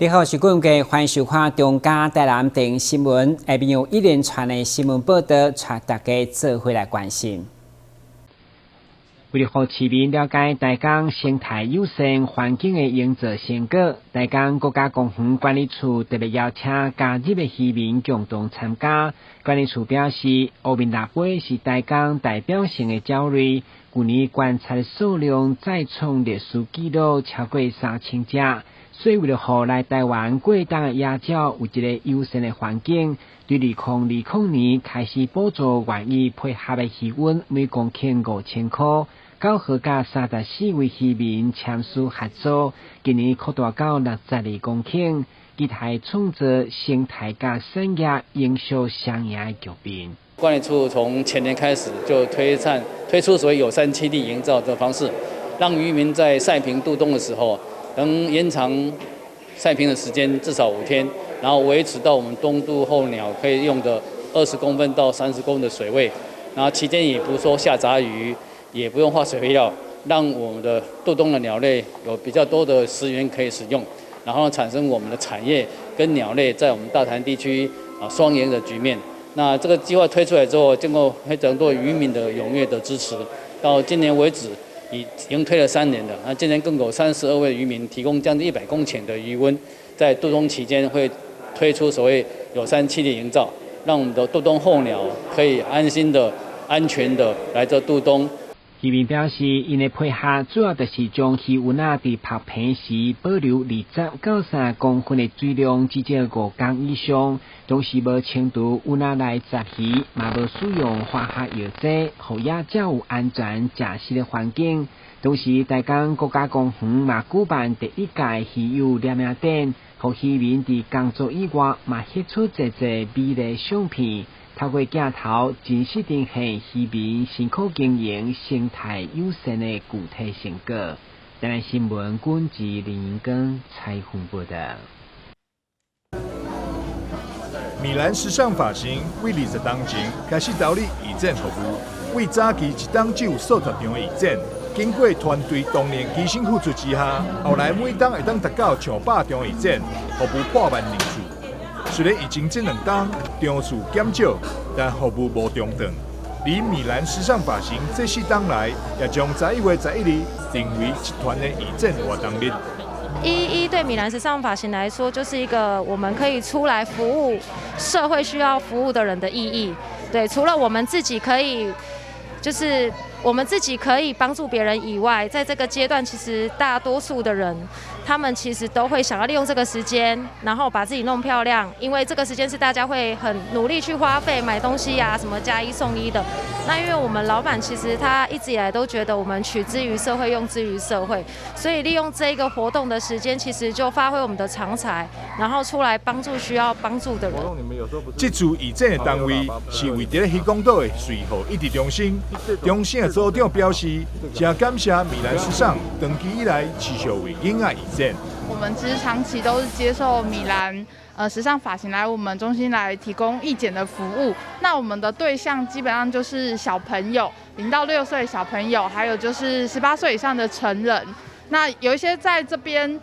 你好，我是郭永杰，歡迎收看中嘉台南電新聞。下面有一連串的新聞報道，帶大家做伙來關心。為了予市民了解台江生態友善環境的營造成果，台江國家公園管理處特別邀請加入的漁民共同參加。管理處表示，烏面蜊仔是台江代表性的鳥類，舊年觀察的數量再創歷史紀錄，超過3000隻。所以為了予來台灣過冬的野鳥有一个友善的環境，對2020年開始補助願意配合的魚塭每公頃5000箍。九號佮34位漁民簽署合作，今年擴大到62公頃，期待創造生態佮產業營銷雙贏的局面。管理處從前年開始就推出所謂友善棲地營造的方式，讓漁民在曬平渡冬的時候，能延長曬平的時間至少5天，然後維持到我們冬渡候鳥可以用的20公分到30公分的水位，然後期間也不說下雜魚。也不用化學肥料，讓我們的渡冬的鳥類有比較多的食源可以使用，然後產生我們的產業跟鳥類在我們大潭地區啊雙贏的局面。那這個計劃推出來之後，經過非常多漁民的踴躍的支持，到今年為止已經推了3年了。那今年更有32位漁民提供將近100公頃的魚塭，在渡冬期間會推出所謂友善棲地營造，讓我們的渡冬候鳥可以安心的、安全的來這渡冬。漁民表示，𪜶的配合主要就是將魚塭仔佇曝平時保留20到30公分的水量，至少5工以上，同時無清除塭仔內雜魚，嘛無使用化學藥劑，予野鳥有安全食食的環境。同時，台江國家公園嘛舉辦第一屆魚友聯名展，予漁民佇工作以外嘛翕出濟濟美麗相片。透過鏡頭真實呈現漁民辛苦經營生態友善的具體成果。台南新聞軍志林英採訪報道。米蘭時尚髮型為20冬前開始投入義剪服務，為早期一冬只有數十場義剪，經過團隊多年艱辛付出之下，後來每冬會當達到上百場義剪，服務破萬人次。雖然疫情這兩冬場次減少，但服務無中斷。而米蘭時尚髮型這4冬來，也將11月11日定為集團的義剪活動日。一一對米蘭時尚髮型來說，就是一個我們可以出來服務社會需要服務的人的意義。對，除了我們自己可以，就是我們自己可以幫助別人以外，在這個階段，其實大多數的人，他們其實都會想要利用這個時間，然後把自己弄漂亮，因為這個時間是大家會很努力去花費買東西呀，什麼加一送一的。那因為我們老闆其實他一直以來都覺得我們取之於社會，用之於社會，所以利用這個活動的時間，其實就發揮我們的長才，然後出來幫助需要幫助的人。這次義剪的單位是位佇咧漁港島的瑞和育稚中心，中心的組長表示，誠感謝米蘭時尚長期以來持續為囡仔義剪。我們其實長期都是接受米蘭時尚髮型來我們中心來提供義剪的服務。那我們的對象基本上就是小朋友，0到6歲的小朋友，還有就是18歲以上的成人。那有一些在這邊，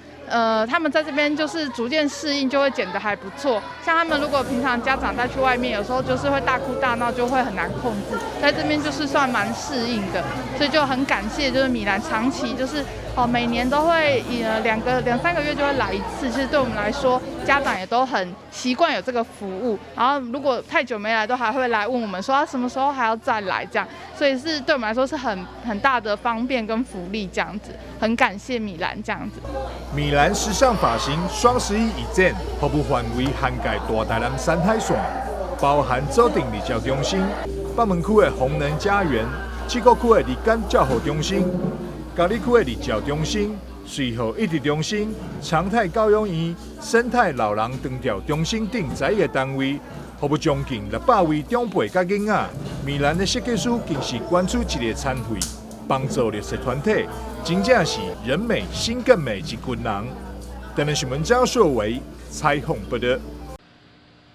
他們在這邊就是逐漸適應，就會剪得還不錯。像他們如果平常家長帶去外面，有時候就是會大哭大鬧，就會很難控制。在這邊就是算蠻適應的，所以就很感謝，就是米蘭長期就是哦，每年都會兩三個月就會來一次。其實對我們來說，家長也都很習慣有這個服務。然後如果太久沒來，都還會來問我們說，啊，什麼時候還要再來這樣。所以是對我們來說是很大的方便跟福利這樣子，很感謝米蘭這樣子。米蘭時尚髮型雙十一義剪服務範圍涵蓋大台南山海線，包含左鎮日照中心、北門區的宏能家園、七股區的日間照護中心、嘉里區的日照中心、瑞和育稚中心、長泰教養院、生態老人長照中心等11個單位，服務將近600位長輩佮囡仔。米蘭的設計師更是捐出一個餐費，幫助弱勢團體，真正是人美心更美一群人。台南新聞張碩維採訪報道。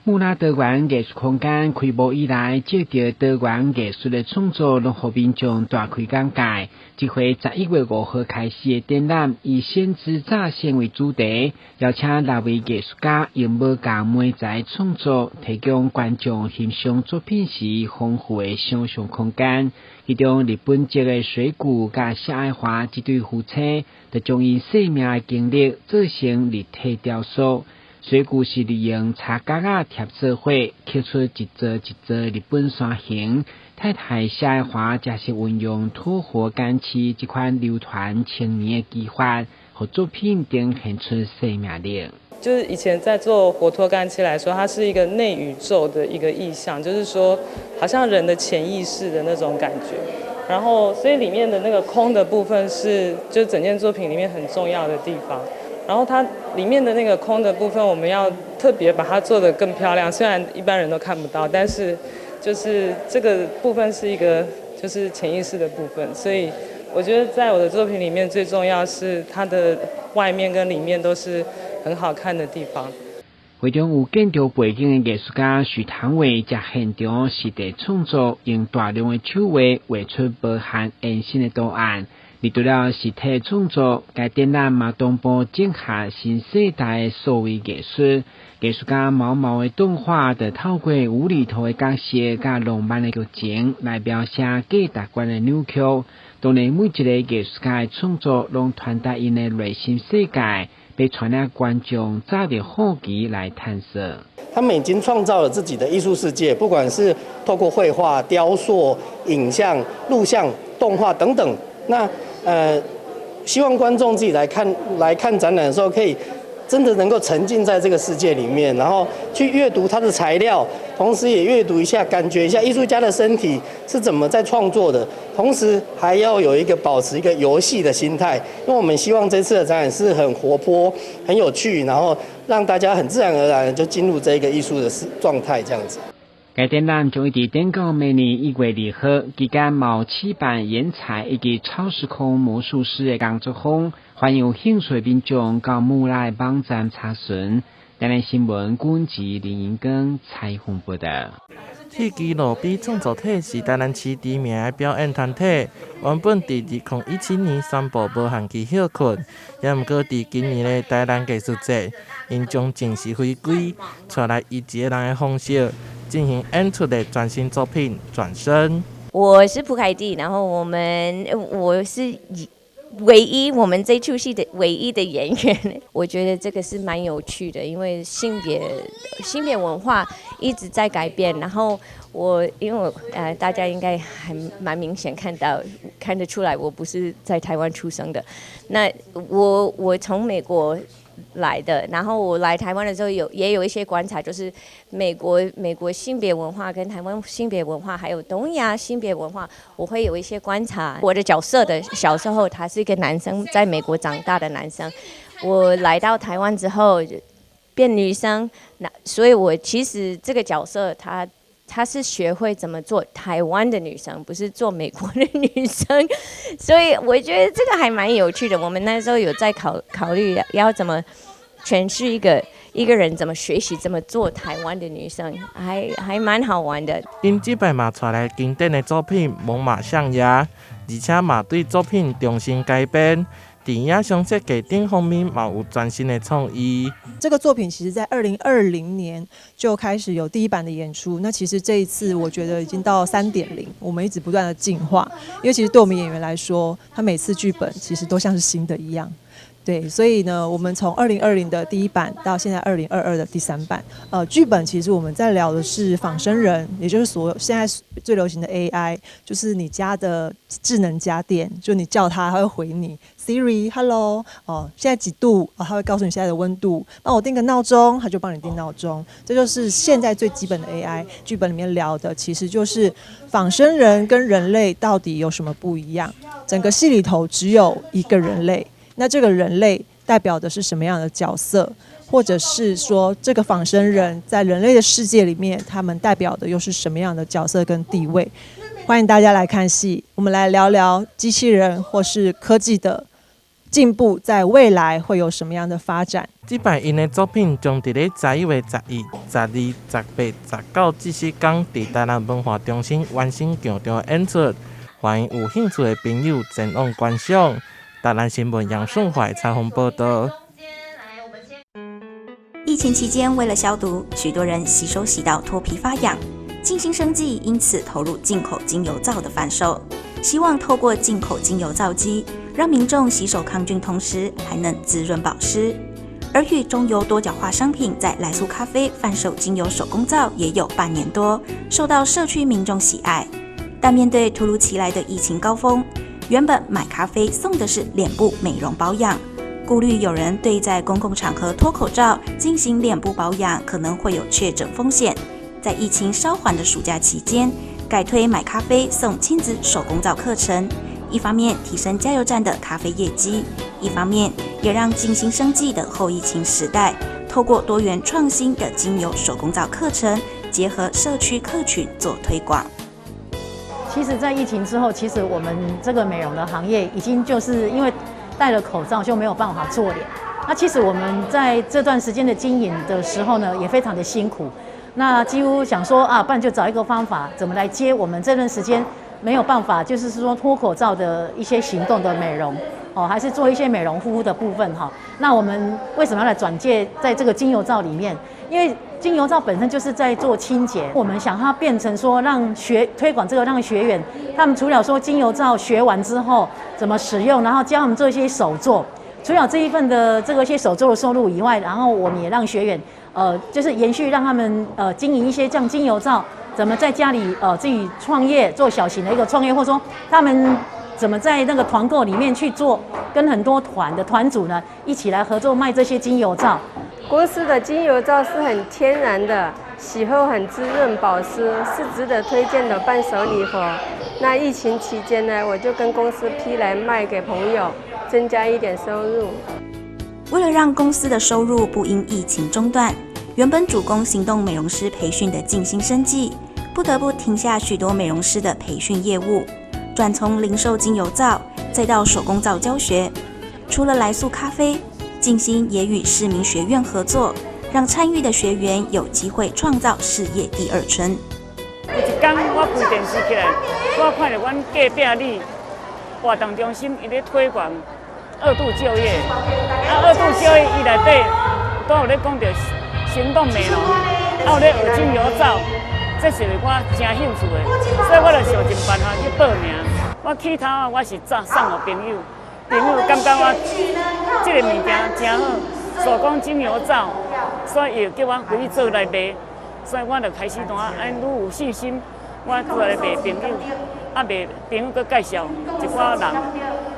木衲多元藝術空間開幕以來，藉著多元藝術的創作，攏予民眾大開眼界。這回11月5號開始的展覽，以先知乍現為主題，邀請六位藝術家用無仝媒材創作，提供觀眾欣賞作品時豐富的想像空間。其中，日本籍的水谷佮謝愛華這對夫妻，就將𪜶生命的經歷做成立體雕塑。水谷是利用柴角仔疊做伙，刻出一座一座日本山形。太太謝愛華則是運用脫活乾漆這款流傳千年的技法，予作品呈現出生命力。就是以前在做活脫乾漆來說，它是一個內宇宙的一個意象，就是說好像人的潛意識的那種感覺。然後，所以裡面的那個空的部分是就整件作品裡面很重要的地方。然後它裡面的那個空的部分，我們要特別把它做得更漂亮。雖然一般人都看不到，但是就是這個部分是一個就是潛意識的部分。所以我覺得在我的作品裡面最重要是它的外面跟裡面都是很好看的地方。會中有建築背景的藝術家許唐偉在現場實地創作，用大量的手畫畫出無限延伸的圖案。除了實體創作，該展覽嘛同步整合新世代的數位藝術。藝術家毛毛的動畫，就透過無厘頭的角色佮浪漫的劇情來描寫價值觀的扭曲。當然，每一个藝術家的創作，攏傳達𪜶的內心世界，欲帶領觀眾揸著好奇來探索。他們已經創造了自己的藝術世界，不管是透過繪畫、雕塑、影像、錄像、動畫等等。那希望觀眾自己來看展覽的時候，可以真的能夠沉浸在這個世界裡面，然後去閱讀它的材料，同時也閱讀一下，感覺一下藝術家的身體是怎麼在創作的，同時還要有一個保持一個遊戲的心態，因為我們希望這次的展覽是很活潑、很有趣，然後讓大家很自然而然就進入這個藝術的狀態，這樣子。該展覽將會佇展到明年1月2號，期間嘛有試辦岩彩以及超時空魔術師的工作坊，歡迎有興趣的民眾到木衲的網站查詢。台南新聞軍籍林英庚採訪報道。鐵枝路邊創作體是台南市知名的表演團體，原本佇2017年宣布無限期歇困，也毋過佇今年的台南藝術節，𪜶將正式回歸，帶來以一個人的方式進行演出的全新作品《轉身》。我是蒲凱蒂，然後我是唯一我們這齣戲的唯一的演員。我覺得這個是蠻有趣的，因為性別文化一直在改變。然後我因為我大家應該還蠻明顯看得出來，我不是在台灣出生的。那我從美國來的，然後我來台灣的時候也有一些觀察，就是美國性別文化跟台灣性別文化，還有東亞性別文化，我會有一些觀察。我的角色的小時候，他是一個男生，在美國長大的男生。我來到台灣之後變女生，那所以我其實這個角色他是學會怎麼做台灣的女生，不是做美國的女生，所以我覺得這個還蠻有趣的。我們那時候有在考慮要怎麼詮釋一個人怎麼學習怎麼做台灣的女生，還蠻好玩的。𪜶這擺嘛帶來經典的作品《猛獁象牙》，而且嘛對作品重新改編。佇影像設計等方面嘛有全新的創意。這個作品其實在2020年就開始有第一版的演出。那其實這一次我覺得已經到3.0，我們一直不斷的進化。因為其實對我們演員來說，他每次劇本其實都像是新的一樣。對，所以呢，我們從2020的第一版到現在2022的第三版，劇本其實我們在聊的是仿生人，也就是所有現在最流行的 AI，就是你家的智能家電，就你叫它，它會回你 Siri，Hello，哦，現在幾度？哦，它會告訴你現在的溫度。幫我定個鬧鐘，它就幫你定鬧鐘。這就是現在最基本的 AI。劇本裡面聊的其實就是仿生人跟人類到底有什麼不一樣？整個戲裡頭只有一個人類。那這個人類代表的是什麼樣的角色，或者是說這個仿生人在人類的世界裡面，他們代表的又是什麼樣的角色跟地位？歡迎大家來看戲，我們來聊聊機器人或是科技的進步，在未來會有什麼樣的發展？這擺𪜶的作品將佇咧11月11、12、18、19這四工，佇台南文化中心灣心劇場演出，歡迎有興趣的朋友前往觀賞。台南新聞楊順懷採訪報道。疫情期間，為了消毒，許多人洗手洗到脫皮發癢。靜心生技因此投入進口精油皂的販售，希望透過進口精油皂機，讓民眾洗手抗菌，同時還能滋潤保濕。而與中油多角化商品在來速咖啡販售精油手工皂也有半年多，受到社區民眾喜愛。但面對突如其來的疫情高峰，原本買咖啡送的是臉部美容保養，顧慮有人對在公共場合脫口罩進行臉部保養可能會有確診風險，在疫情稍緩的暑假期間，改推買咖啡送親子手工皂課程，一方面提升加油站的咖啡業績，一方面也讓靜心生技的後疫情時代，透過多元創新的精油手工皂課程，結合社區客群做推廣。其實，在疫情之後，其實我們這個美容的行業已經就是因為戴了口罩就沒有辦法做臉。那其實我們在這段時間的經營的時候呢，也非常的辛苦。那幾乎想說啊，不然就找一個方法，怎麼來接我們這段時間沒有辦法，就是說脫口罩的一些行動的美容哦，還是做一些美容護膚的部分哈。那我們為什麼要來轉介在這個精油皂裡面？因為精油皂本身就是在做清潔，我們想它變成說讓學推廣這個，讓學員他們除了說精油皂學完之後怎麼使用，然後教他們做一些手作，除了這一份的這個一些手作的收入以外，然後我們也讓學員就是延續讓他們經營一些像精油皂，怎麼在家裡自己創業做小型的一個創業，或者說他們怎麼在那個團購裡面去做，跟很多團的團主呢一起來合作賣這些精油皂。公司的精油皂是很天然的，洗後很滋潤保濕，是值得推薦的伴手禮盒。那疫情期間呢，我就跟公司批來賣給朋友，增加一點收入。為了讓公司的收入不因疫情中斷，原本主攻行動美容師培訓的靜心生技，不得不停下許多美容師的培訓業務，轉從零售精油皂，再到手工皂教學。除了來速咖啡，靜心也與市民學院合作，讓參與的學員有機會創造事業第二春。有一天我開電視起來，我看著阮隔壁里活動中心伊咧推廣二度就業，啊，二度就業伊內底都有咧講著行動美容，啊有咧學精油皂，這是我誠興趣的，所以我就想盡辦法去報名。我起頭啊，我是送予朋友。朋友感覺我這個物件誠好，手工精油皂，所以伊叫我回去做來賣，所以我就開始怎啊，按愈有信心，我出來賣朋友，啊賣朋友閣介紹一寡人。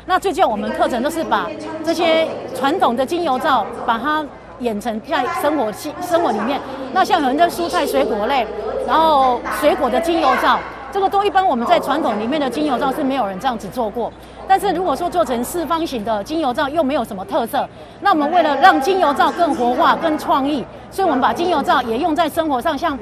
那最近我們課程都是把這些傳統的精油皂，把它演成在生活裡面。那像有人的蔬菜水果類，然後水果的精油皂。這個都一般我們在傳統裡面的精油皂是沒有人這樣子做過，但是如果說做成四方形的精油皂又沒有什麼特色，那我們為了讓精油皂更活化、更創意，所以我們把精油皂也用在生活上，像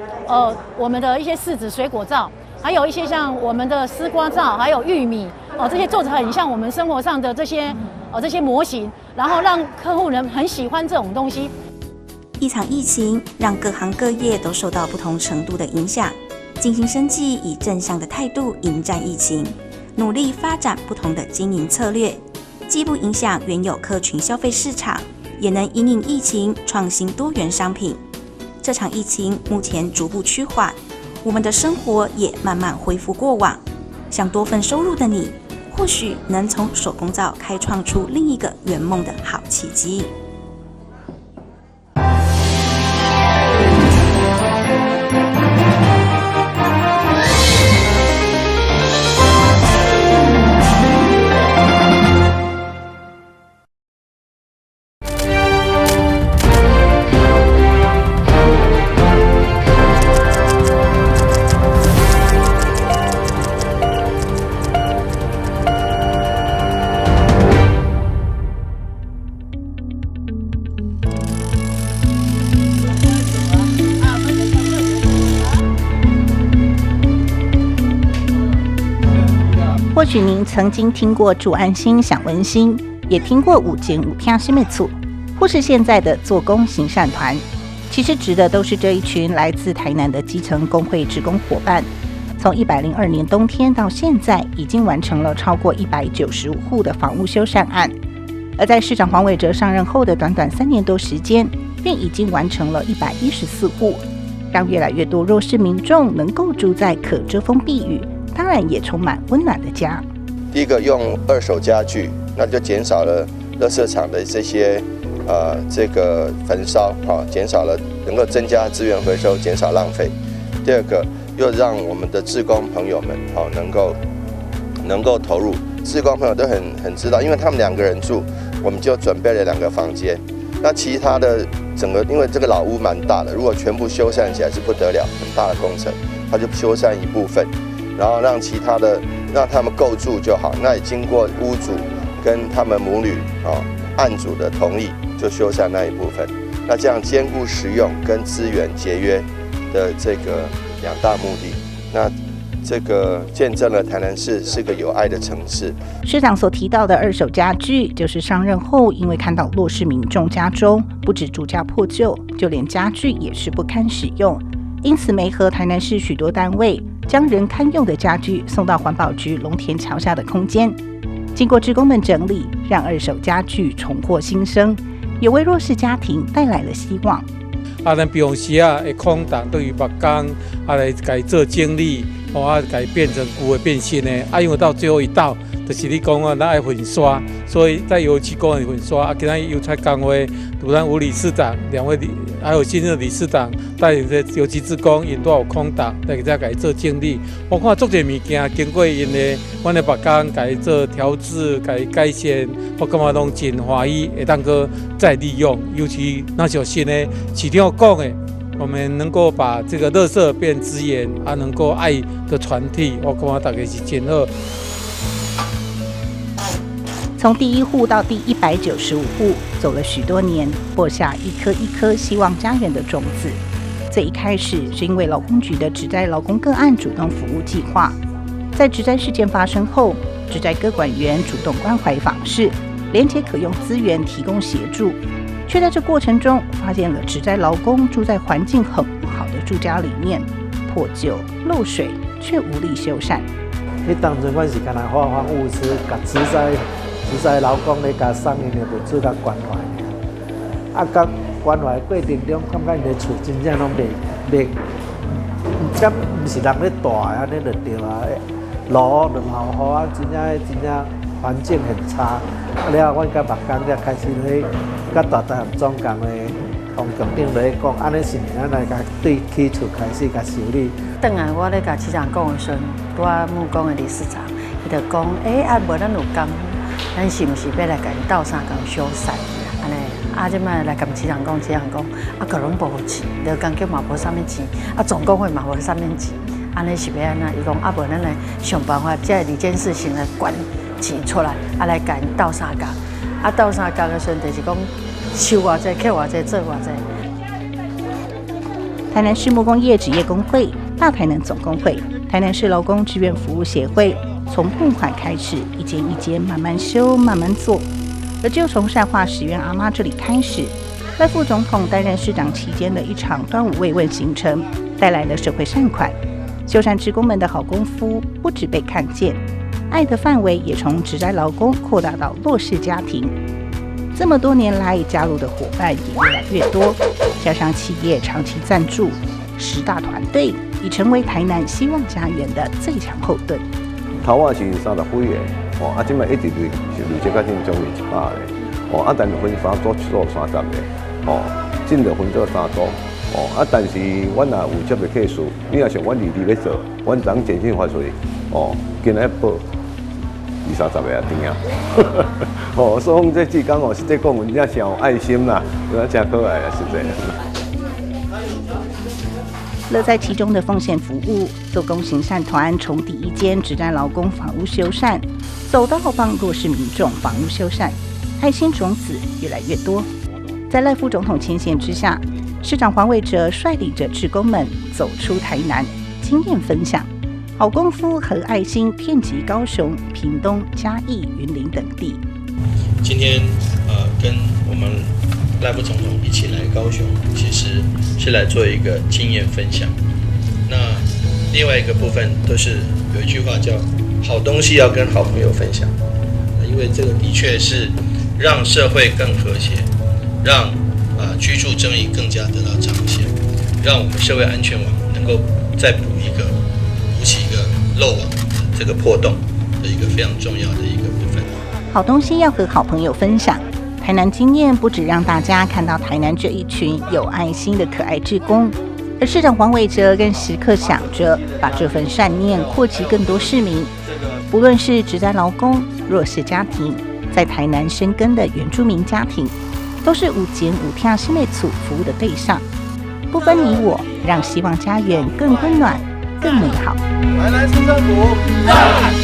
我們的一些柿子水果皂，還有一些像我們的絲瓜皂，還有玉米哦，這些做成很像我們生活上的這些這些模型，然後讓客戶人很喜歡這種東西。一場疫情讓各行各業都受到不同程度的影響。靜心生技以正向的態度迎戰疫情，努力發展不同的經營策略，既不影響原有客群消費市場，也能因應疫情創新多元商品。這場疫情目前逐步趨緩，我們的生活也慢慢恢復過往。想多份收入的你，或許能從手工皂開創出另一個圓夢的好契機。或許您曾經聽過住安心享溫馨，也聽過有錢有疼心的厝，或是現在的做工行善團，其實指的都是這一群來自台南的基層工會職工夥伴。從102年冬天到現在，已經完成了超過195戶的房屋修繕案。而在市長黃偉哲上任後的短短3年多時間，便已經完成了114戶，讓越來越多弱勢民眾能夠住在可遮風避雨，當然也充滿溫暖的家。第一個用二手家具，那就減少了垃圾場的這些這個焚燒，哈，減少了能夠增加資源回收，減少浪費。第二個又讓我們的志工朋友們，好能夠投入。志工朋友都很知道，因為他們兩個人住，我們就準備了兩個房間。那其他的整個，因為這個老屋蠻大的，如果全部修繕起來是不得了，很大的工程，他就修繕一部分，然後讓其他的讓他們夠住就好。那也經過屋主跟他們母女啊案主的同意，就修繕那一部分。那這樣兼顧實用跟資源節約的這個兩大目的，那這個見證了台南市是個有愛的城市。市長所提到的二手家具，就是上任後因為看到弱勢民眾家中不止住家破舊，就連家具也是不堪使用，因此媒合台南市許多單位，將仍堪用的家具送到環保局龍田橋下的空間，經過職工們整理，讓二手家具重獲新生，也為弱勢家庭帶來了希望。啊，咱平常時啊，會空檔對於木工啊來共做整理，哦啊，共變成舊的變新的。啊，因為到最後一道，就是你講啊，咱愛粉刷，所以在油漆工的粉刷。啊，今仔油漆工會，拄咱吳理事長兩位理，還有新任理事長帶領這油漆職工，𪜶拄有空檔來遮共做整理。我看足濟物件經過𪜶的，阮的木工共做調製、共改善，我感覺攏真歡喜，會當閣再利用。尤其若像新的市長講的，我們能夠把這個垃圾變資源，啊，能夠愛的傳遞，我感覺大家是真好。從第一戶到第195戶，走了許多年，播下一顆一顆希望家園的種子。最一開始是因為勞工局的職災勞工個案主動服務計劃，在職災事件發生後，職災個管員主動關懷訪視，連結可用資源提供協助，卻在這過程中發現了職災勞工住在環境很不好的住家裡面，破舊漏水，卻無力修繕。彼當陣阮是干焦發放物資，共職災勞工咧，共送𪜶的物資共關懷爾。啊，佮關懷過程中，感覺𪜶的厝真正攏袂袂，敢毋是人咧蹛的按呢就對啊。落雨就落雨啊，真正真正環境很差。啊了後，阮佮木工才開始咧，佮大台南總工的王局長咧講，按呢是毋是咱來共對起厝開始共修理？轉來我咧共市長講的時陣，拄仔木工的理事長，伊就講，欸，啊無咱有工夫，咱是毋是欲來共𪜶鬥相共修繕？按呢，啊，這擺來共市長講，市長講，啊，閣攏無錢，勞工局嘛無啥物錢，啊，總工會嘛無啥物錢，按呢是欲按怎？伊講啊，無咱來想辦法，這二件事情來捐錢出來，啊，來共𪜶鬥相共。啊，鬥相共的時陣，就是講收偌濟，扣偌濟，做偌濟。台南市木工業職業工會、大台南總工會、台南市勞工志願服務協會，從募款開始，一間一間慢慢修、慢慢做，而就從善化實院阿媽這裡開始，賴副總統擔任市長期間的一場端午慰問行程，帶來了社會善款，修繕職工們的好功夫不止被看見，愛的範圍也從職災勞工擴大到弱勢家庭。這麼多年來，加入的夥伴也越來越多，加上企業長期贊助，十大團隊已成為台南希望家園的最強後盾。頭仔是30幾個，哦，啊，這擺一直累是累積到這將近100個，哦，啊，但是分三組做30個，哦，進就分做三組，哦，啊，但是阮若有接的客數，你若像阮二二咧做，阮昨簡訊發出去，哦，今日報二三十個也甜啊，哦，所以講這志工哦，實際講，真正是有愛心啦，真可愛啊，實際。樂在其中的奉獻服務，做工行善團從第一間職災勞工房屋修繕，走到幫弱勢民眾房屋修繕，愛心種子越來越多。在賴副總統牽線之下，市長黃偉哲率領着志工們走出台南，經驗分享，好功夫和愛心遍及高雄、屏東、嘉義、雲林等地。今天跟我們賴副總統一起來高雄，其實是來做一個經驗分享。那另外一個部分都是有一句話叫“好東西要跟好朋友分享”，因為這個的確是讓社會更和諧，讓居住正義更加得到彰顯，讓我們社會安全網能夠再補起一個漏網這個破洞的一個非常重要的一個部分。好東西要和好朋友分享。台南經驗不只讓大家看到台南這一群有愛心的可愛志工，而市長黃偉哲更時刻想着把這份善念擴及更多市民。不論是職災勞工、弱勢家庭，在台南生根的原住民家庭，都是有情有疼心的厝服務的對象。不分你我，讓希望家園更溫暖、更美好。台南市政府讚！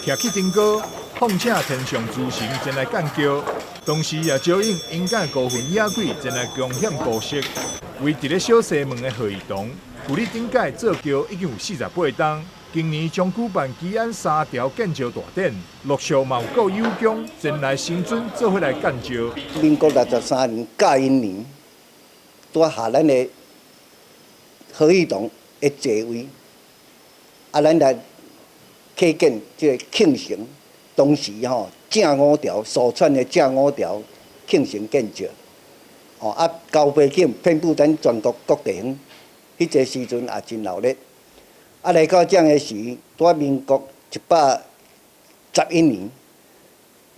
徛起登高，奉請天上諸神前來駕轎，同時也招引陰間孤魂野鬼前來恭獻菩薩。位佇咧小西門的合義堂，距離頂屆做轎已經有48冬。今年將舉辦基安三條建醮大典，陸續嘛有各有宮前來神尊做伙來駕轎。民國63年甲寅年，拄仔下咱的合義堂的座位，啊，咱來啟建這個慶成，當時吼正五條所傳的正五條慶成建醮，哦啊，交背景遍布咱全國各地方，彼個時陣也真鬧熱。啊，來到這個時，拄民國111年，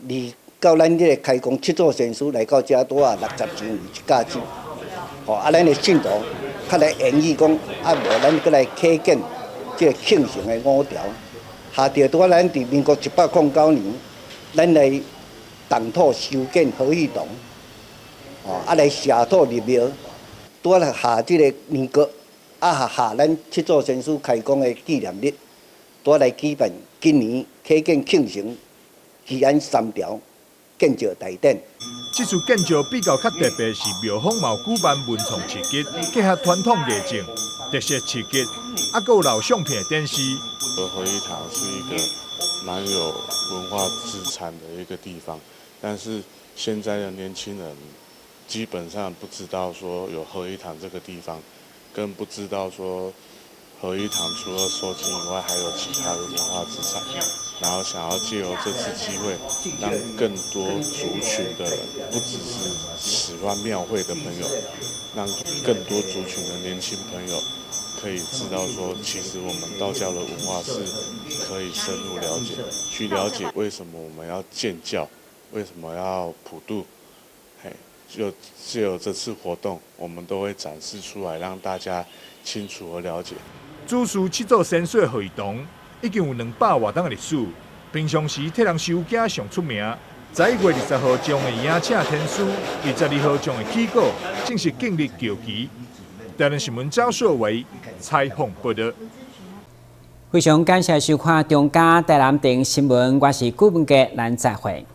離到咱這個開光七祖先師來到遮拄仔60周年一甲子，吼啊，咱的信徒較來研議講，啊無咱閣來啟建這個慶成的五條。下著拄仔咱佇民國109年，咱來動土修建合義堂，哦，啊來下土立廟，拄仔來下這個年過，啊下下咱七祖先師開光的紀念日，拄仔來舉辦今年啟建慶成基安三條建醮大典。這次建醮比較較特別是廟方嘛有舉辦文創市集，結合傳統藝術、特色市集，啊，閣有老相片展示。合義堂是一個蠻有文化資產的一個地方，但是現在的年輕人基本上不知道說有合義堂這個地方，更不知道說合義堂除了收金以外，還有其他的文化資產。然後想要借由這次機會，讓更多族群的人，不只是喜歡廟會的朋友，讓更多族群的年輕朋友可以知道說，其實我們道教的文化是可以深入了解，去了解為什麼我們要建醮，為什麼要普渡，嘿，就借由這次活動，我們都會展示出來，讓大家清楚和了解。主事七祖仙師合義堂已經有200外冬的歷史，平常時替人收驚上出名。11月20號將會迎請天師，22號將會起鼓，正式建立轎旗。台南新聞趙碩偉採訪報導。非常感謝收看中嘉台南電新聞，我是顧文傑，咱再會。